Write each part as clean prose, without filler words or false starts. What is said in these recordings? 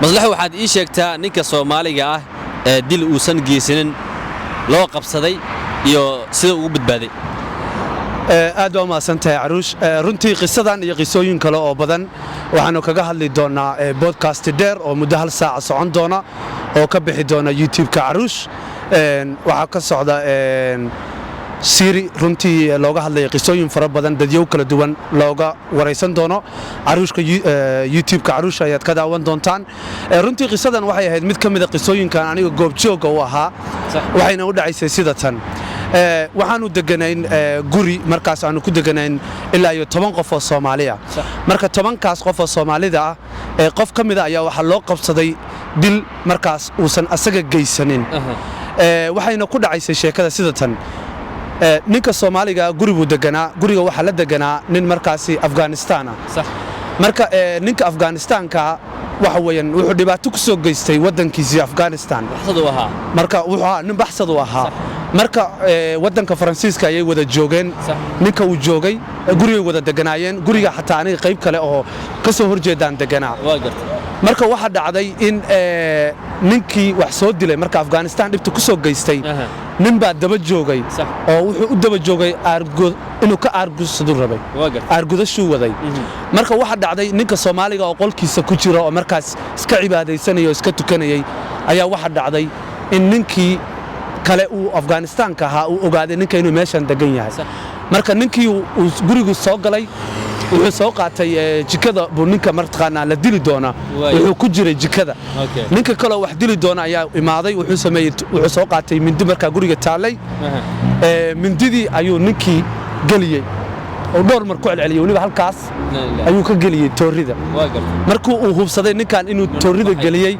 Maslaxo, waxaad ii sheegtaa ninka Soomaaliga ah ee dil uusan geysanin loo qabsaday iyo sida ugu badbaaday. Aad baa u mahadsan tahay, Caruush. Runtii qisadan iyo qisooyin kale oo badan waxaanu kaga hadli doonaa podcast dheer oo muddo hal saaca socon doona oo ka bixi doona YouTube-ka Caruush. Waxaa ka socda series runtii looga hadlaya qisooyin fara badan, dadyow kala duwan looga waraysan doono. Caruushka, YouTube-ka Caruush ayaad ka daawan doontaan. Runtii qisadan waxay ahayd mid ka mida qisooyinkan aniga goobjooga u ahaa, waxayna u dhacaysay sida tan. Waxaanu deganayn guri markaas aanu ku deganayn ilaa iyo 10 qof oo Soomaali ah. Marka 10-kaas qof oo Soomaalida ah ee qof ka mida ayaa waxaa loo qabsaday dil markaas uusan asaga geysanin. Waxayna ku dhacaysay sheekada sida tan. Ninka Soomaaliga guri buu deganaa. Guriga waxaa la deganaa nin markaasi Afghanistan ah. Marka ninka Afghanistaanka waxa weeyaan wuxuu dhibaato ku soo geystay waddankiisii Afghanistan. Marka wuxuu ahaa nin baxsad u ahaa. Marka waddanka Faransiiska ayay wada joogeen. Ninka uu joogay gurigay wada deganaayeen. Guriga xataa aniga qayb kale oo ka soo horjeedaan deganaa. Marka waxaa dhacday in ninkii wax soo dilay, marka Afghanistan dhibta ku soo geystay, nin baa daba joogay oo wuxuu u daba joogay inuu ka aargudsadu rabay, aargudashuu waday. Marka waxaa dhacday ninka Soomaaliga oo qolkiisa ku jira oo markaas iska cibaadaysanaya oo iska tukanayay ayaa waxaa dhacday in ninkii kale uu Afghanistaanka ahaa uu ogaaday ninka inuu meeshan degan yahay. Marka ninkii uu gurigu soo galay, wuxuu soo qaatay jikada buu ninka mataqaanaa la dili doona wuxuu ku jiray jikada. Ninka kaloo wax dili doona ayaa imaaday. Wuxuu sameeyey, wuxuu soo qaatay mindi markaa guriga taallay. Mindidii ayuu ninkii geliyey oo dhowr mar ku celceliyey. Weliba halkaas ayuu ka geliyey toorida. Markuu uu hubsaday ninkan inuu toorida geliyey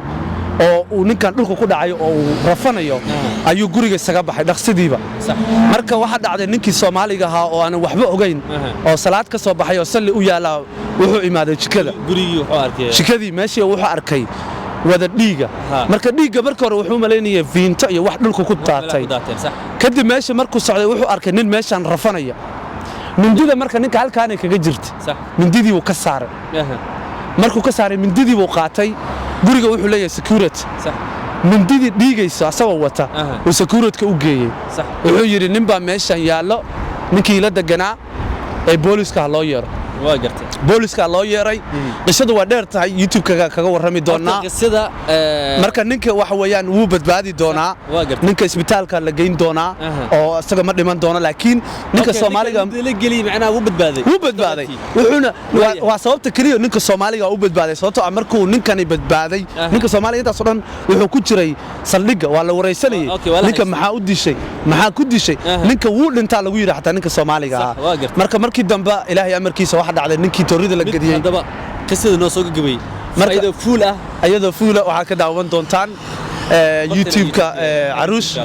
oo uu ninkan dhulka ku dhacayo oo uu rafanayo, ayuu guriga isaga baxay dhaqsidiiba. Marka waxaa dhacday ninkii Soomaaliga ahaa oo aanan waxba ogayn oo salaad ka soo baxay oo salli u yaallaa wuxuu imaaday jikada. Jikadii meeshii wuxuu arkay wada dhiiga. Marka dhiigga marka hore wuxuu malaynayay fiinto iyo wax dhulka ku daatay. Kadib meesha markuu socday wuxuu arkay nin meeshaan rafanaya. Mindida marka ninka halkaanay kaga jirta, mindidii wuu ka saaray. Markuu ka saaray, mindidii buu qaatay. Guriga wuxuu leeyahay security. Mindidii dhiigayso asagoo wata uu security-ka u geeyey. Wuxuu yidhi, "Nin baa meeshan yaallo, ninkii la deganaa ee booliska ha loo yeero." Booliska loo yeeray. Qisadu waa dheer tahay, YouTube-ka kaga warrami doonaa. Marka ninka waxa weeyaan wuu badbaadi doonaa. Ninka isbitaalka la geyn doonaa oo isaga ma dhiman doono, laakiin ninka Soomaaliga wuu badbaaday. Wuxuuna waa sababta keliya ninka Soomaaliga u badbaaday, sababtoo ah markuu ninkani badbaaday, ninka Soomaaliga intaasoo dhan wuxuu ku jiray saldhigga, waa la waraysanayay. Ninka maxaa u dishay, maxaa ku dishay? Ninka wuu dhintaa lagu yidhi xataa ninka Soomaaliga ah. Marka markii dambe Ilaahay amarkiisa waxa dhacday ninkii toorida la geliyey. Qisada noo soo gabagabay iyadoo full ah. Iyadoo full ah waxaad ka daawan doontaan YouTube-ka Caruush.